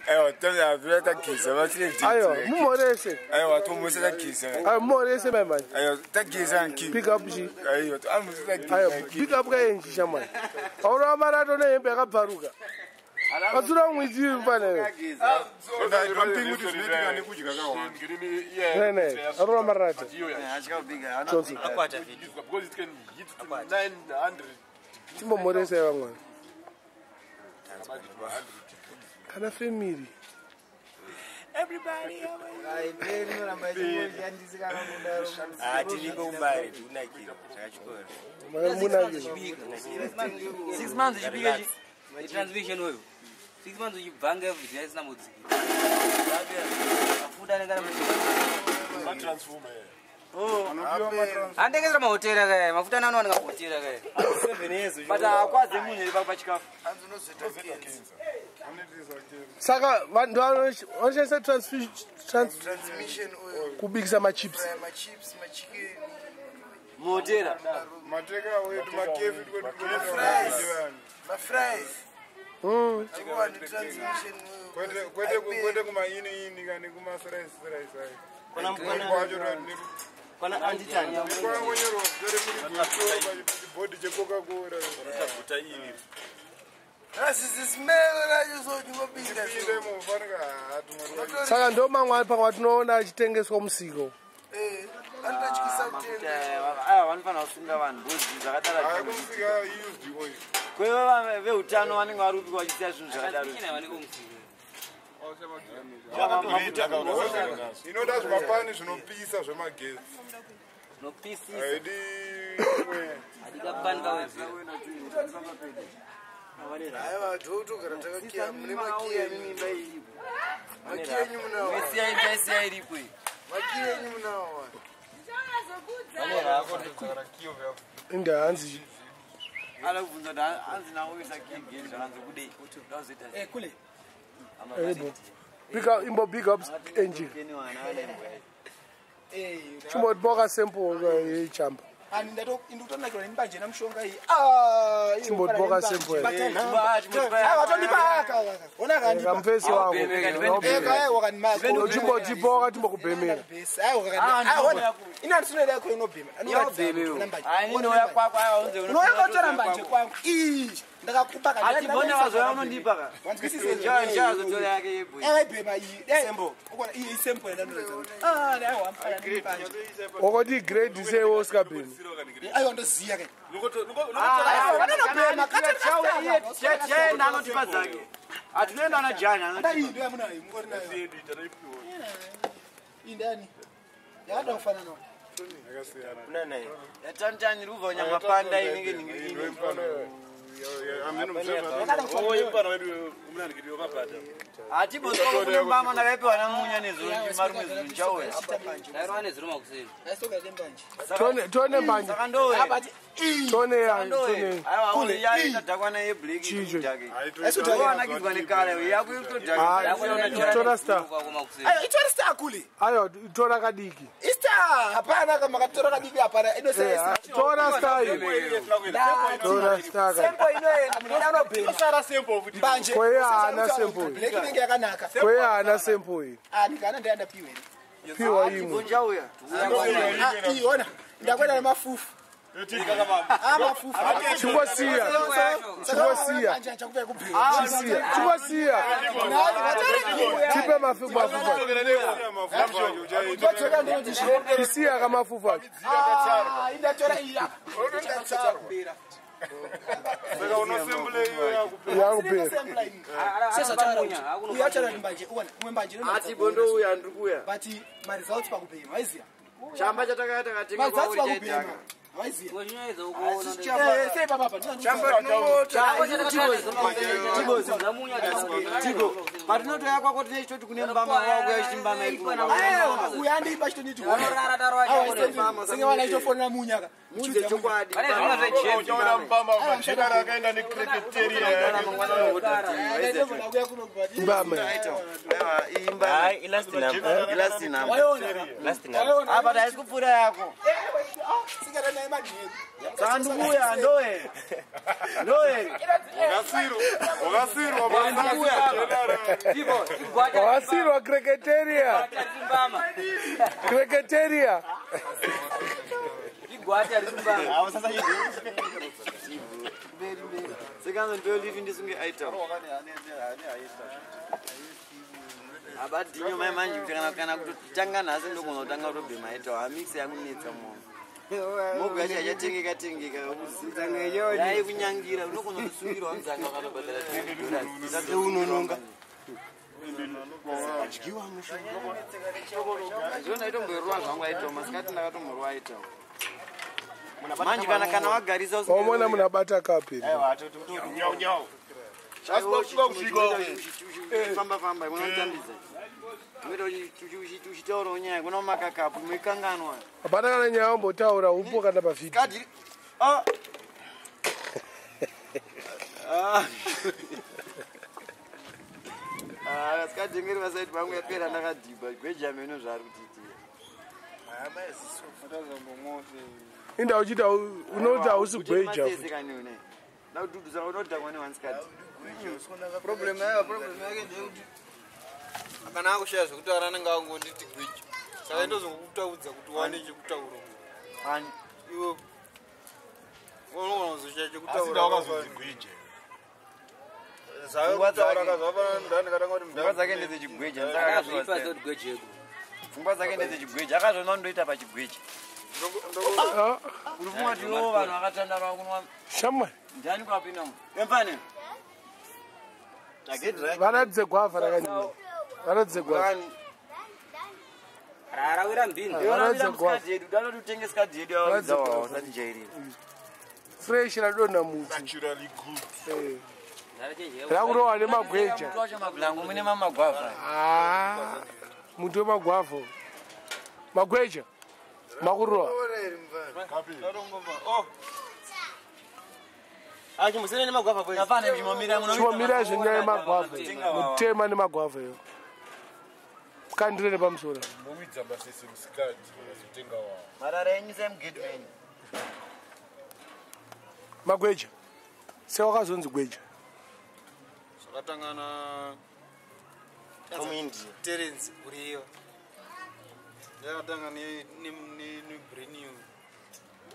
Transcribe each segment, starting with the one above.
Aiwa, tavira tageza vatine. Aiwa, mumhorese. Aiwa, tomose tageza. Aiwa, mumhorese mai manje. Aiwa, tageza nki. Pick up chi. Aiwa, amuse tageza. Aiwa, pick up kaenji shamwari. Aurova marato nehembe yakabvaruka. Vatsura mwidzi mfana. Ne, arova marato. Johnson. Timbomhoresa vamwana. Kana family. Everybody, tiriko kumbare tikunakira zvakachikora. Munakira. 6 months uchibika transmission oil. 6 months uchibvanga everyday isina mudzikira. Mafuta anenge ari matransformer. Andengesera mahotera kaya, mafuta anowanika mahotera kaya. 7 years. But akwaze munhu iri pachikafu. Saka vanhu vanoshandisa transmission oil kubikisa machips. Machips, machicken. Muhotera. Mateka wetu makefi kwetu. Mafries. Kwete kwete kuma ini ini kani kuma fries fries ayi. Kana anditani. Kwangonyerwa kutore muri body cheCoca Cola. Guta iri. Asi zismell racho so chingopinda. Saka ndo mamwe pamwe atinoona achitengeswa musiko. Eh, anototyisa kutenga. Aya vanofanira kusunga vanhu bhozi zvakadaro. Hayi kumusika used oil. Kweva veutano vanenge vari kupikwa vachisiya zvinhu zvakadaro. Inoda zvimapani zvinopisa zvemagetsi. Zvinopisisa. Haidi. Hadikapani kawedzera. Aiwa, totogara takakiya mune makiya enyu. Makiya enyu munawo. Siya imba siya iripo iyi. Makiya enyu munawo. Inda hanzi. Ala kubvunza kuti hanzi nawo isa key zvakanzi kudei. Ndazoita. Eh, kule. Ebo. Big up imbo big up engine. Chimbotiboka sample yechamba. Ani ndato indikutonakirwa nembanje namushonga iyi. Ah, Chimbotiboka sample. Ah, watondipa aka. Ona kandipa. Kamfesi wako. Eh, wakanimaka. Chimbotiboka timbokubhemera. Ayi wakandi. Ah, ona. Ina ndisinoida yako inobhema. Inouya kwako aiwa unze Unouya kotora mbanje kwangu. Ii, ndakakupa kana. Ati bona vazoya unondipa ka. Wanzwisise. Njaa njaa zotora yake yebwe. Eh, ibhema iyi. Sample. Ukona iyi sample yandandoedza. Ah, dai wamfana mbanje. Wakoti grade sei usikabhemi. Aiwa ndoziya ke. Vanonobhema chaenda anotipa dzake. Atinoenda ana Jani anoti. Iyi ndo yamunayo, mungori nayo. Iyi ndani? Yakada kufanana. Kuna naye. Yatantani ruva nyamapanda inenge ninge ine. Atibozokumbama ndakaipiwa namunya nezuro marume zuro ndichauya. Ndairova nezuro makuseni. Tone mbanje. Tone ya tone. Aiwa ya itadhakwa yeblack jake. Wanakidzwa nekala yako itodhakwa. Tora star. Ayo itori star kule. Ayo tora kadiki. Istar hapana kama katora kadiki hapana. Ino Tora star. Tora star. Sempo inoenda munoda unobhema. Sara sempo futi. Mbanje. Kweye haana sempo. Black inenge yakanaka. Kweye haana sempo iyi. Ah, ndikana ndaenda piwe. Piwa imwe. Ndichauya. Ah, iona. Ndakwenda nemafufu. Amafufu. Chingosiya. Chingosiya. Chisiya. Chingosiya. Tipe mafufu. Chisiya kamafufu acho. Ah, indatora iyi apa. Saka unosembule iyo yakupera. Yakupera. Uyachara mbanje, uwana, umwe mbanje. Ati bondo uya ndiri kuya. But ma results pakubhema, waiziya. Chamba chatakaya takatenga Results kwauri pakubhema. chaidhaka. Waiziya. Eh, sei papa Chamba tinongota. Tigo. Patinotoya kwako tine chitoti kune mbama wakuya chimbama iri. Aiwa, uya andipa chitoniti. Senge wana ichofonera munyaka. Muudze chokwadi. Uchaona mbama majekara akaenda necreketeria yake. Mbama. Hayi, last number. Last number. Apa haisi kupfuura yako. Singana naye manheru. Saka ndikuuya ndoe. Ndoe. Wakasirwa basa. Wasirwa cricketeria. Cricketeria. Igwata rikumbama. Avo sasa mberi mberi. Saka ndo live ndisunge item. Abadinyo mai manje kuti kana kutotanga nhasi ndogona kutanga kutobhema aita hamix yakunetsa momo. Mogo yacho yachatengeka tengeka dai kunyangira unogona kusungirwa mudzanga ukatobhadhara $20. Unononga. Adyiwa mushonga. Zvino ndaitomborwa zvangu aita masikati ndakatomborwa aita. Manje kana wagarisa Wamuona munhu abata kapi. Nyau nyau. Famba famba unotambidza. Unoita uchitaurawo nyaya kuna makakapu muikanganwa. Hapana kana nyaya wambotaura upo kana pavhidhiyo. Kadi. Ah. Ah. Ah, sikadengeri vasaiti vangu yapera ndakadhibha gweja meno zvaari kutiitira. Inda uchiti unoti hausi gweja. Masese kani une. Ndakudhudhusa unodhakwa newansikadzi. Problem yayo, problem yake ndeyekuti kana akushaya zvekutaura anenge angonditi gweja. Saka ndozongokutaudza kuti uwane chekutaura. Ani. Iwe unogona kuzoshaya Asi chekutaura. ndawakazonzi gwije. Zvakutaura kazvafanana mudhani katanga kuti Pfungwa dzake ndedzechigweja. Akazvipa zoti gwejeko. Pfungwa dzake ndedzechigweja. Akazviona ndoita pachigweja. Ah, Uri kumwa kuti iwo vanhu vakatandara kunwa Shamwari. ndiani kwapinda umu? Emfane. Varatidze gwavha rakanyanya. Varatidze gwavha. Rarawira mbini. Varatidze gwavha. yedu dada tutenge sikadhi yedu Varatidze gwavha. usatijairira. Fresh radonha muti. Naturally good. Eh. Rakurohwa nemagweja. Muti wacho mablango mune mamagwavha. Ah, muti wemagwavha. Magweja. Makurohwa. Ora iri mfana. Achimusene nemagwavha boys. Afane chimomira muno. Chimomira zvenyaya yemagwavha. Mutema nemagwavha iyo. Kandire nepamusoro. Muwidza masese musikati unozotenga wawo. Marara enyu semugate man. Magweja. Sewakazonzi gweja. Zvakatanga na Community. Terence Uriyo. Yakatanga nebrain iyo.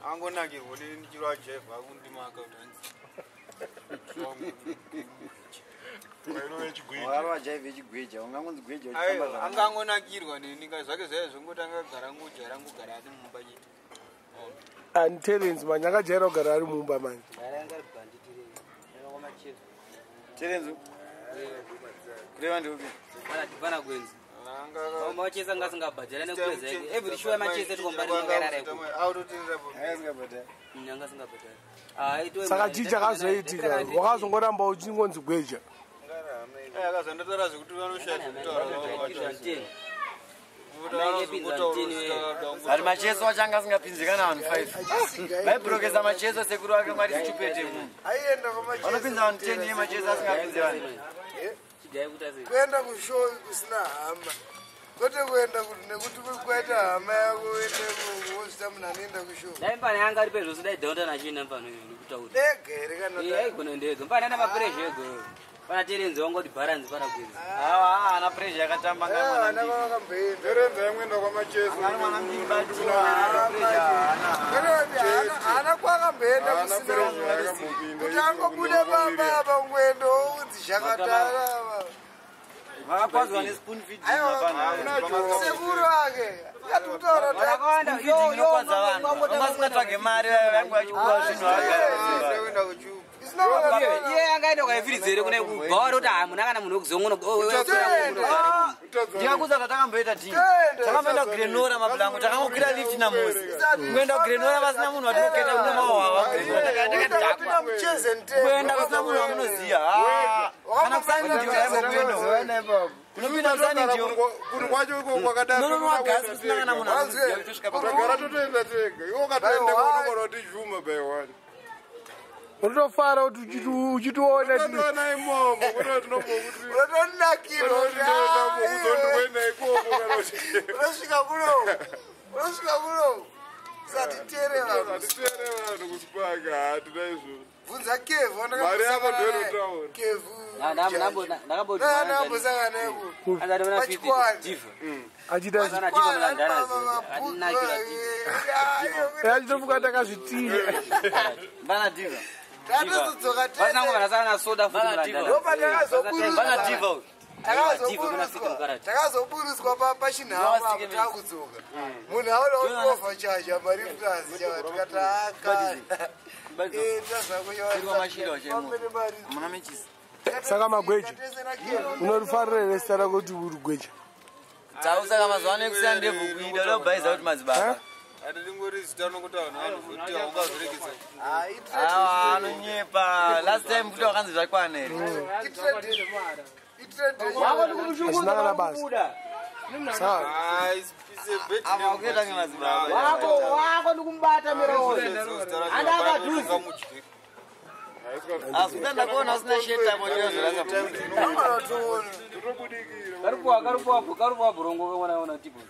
Angonakirwa nechiro ajaivha akundimaka kuti hanzi. Wairove chigwije. Wakarova jaivhi yechigweja. Ungangonzi gweja uchifamba Aiwa, zvakanaka. anga angonakirwa neni ka zvake zvaiva zvongotanga kugara ngojaira ngogara ari mumba chete. And Terence manje akajaira kugara ari mumba manje. Terence. Kureva ndiupi? Pana gwenzi. Anga Machesa anga asingabhadhara nekuweza yake. Every show yemachesa tikombari makarara iko. Autotenera po. Akasingabhadhara. Anga asingabhadhara. Ah, ito Saka chii chakazoitika? Wakazongoramba uchingonzi gweja. Akazondotaura zvekuti vanoshaya zvekutaura. Ari macheso wacho anga asingapinzi kana vanhu 5. Vaibrokesa macheso sekuru vake mwari stupid munhu. Aienda kwamacheso. Vanopinza vanhu 10 yemacheso asingapinzi vanhu. Kuenda kushow kusina hama. Kwete kuenda kuti nekuti kwaita hama yako uende wozvita munhu anoenda kushow. Dai mfana yanga ari pedyo dai dhaunda nachina mfana uyu ndikutaura. Dega here kana Eh, aigona ndega. Mfana ana mapressure ego. Pana Terence wangoti balance pana gwenzi. Awa haana pressure yakatamba nga mwana vana mudiki. vakamboenda. Terence aimwenda kwamacheso. Angari mwana mudiki batiwa haana pressure haana. Kwete kuti haana kwakamboenda Haana kusina pressure yakambopinda. kuti angobuda pamba apa ngwendo unzi zvakatara apa. Vakakwadzwa nespoon feeding mafana. Sekuru ake akati kutaura Vakawanda Spoon feeding inokwadza vanhu. Vanga vasingatsvage mari vangu vachipuwa zvinhu vagara. isina vakataura. Iye angaenda kwaifiridzere kune kubhawa roti hamuna kana munhu wekuzongono. Ndikakuudza zvatakamboita team. Toenda. Takamboenda kuGrenora mablango, takangokwira lift naMosi. Kuenda kuGrenora vasina munhu watinoketa kuno mawawa kuGrenora takadhakwa. Kupinda mucheze ntende. Kuenda kusina munhu wamunoziya. Ah, Kana kusani ndiyo yaimbokuenda. Kunopinda kusani ndiyo. Kunhu kwacho iko kwakadaro. Unonwa gasi kusina kana munhu anoziya kutosvika pa Tagara totoenda tega. Iwe ukatoenda unogona kuti juma by one. Unotofara kuti uchitiona Tinoona imomo kuti tinombokuti Unotonakirwa kuti, "Ah, iwe." kuzondi kuenda ikoko kana kuti Unosvika kuno. Unosvika kuno. Satitere vanhu. Hatitere vanhu kusipaka, hatina izvozvo. Bvunza Kevu. Mari yako ndoinotaura. Kevu. Ndakamboti Ndambosangana naye Pachikwani. Achiita achitofuka takazvitinya. Bana diva. Tatozodzoka Vasinango vanasangana soda futi Bana diva. Bana diva. Takazoburuswa pachinhamo apo takudzoka. Munhu aona kuovercharge marifrasi tikati Muna mechisi. Saka magweja unorifarira here zita rako kuti uri gweja? Tau saka mazuva ano ekusiya ndebvu kuida uda kubhaisa kuti madzibaba. Ati zita nokuti vanhu vanozoti haungazoregedza. Awa anonyepa. Last time kuti wakanzi zvakwana here. Hazvina kana basa. Sawa. Apa wakuita kunge madzibaba. Wako wako ndikumubata miraoyo. Andakadhuze. Asi kuti ndakuona usina sheti apo ndinozorasa. Karupuwa karupuwa karupuwa bhurongo ona ona tipo.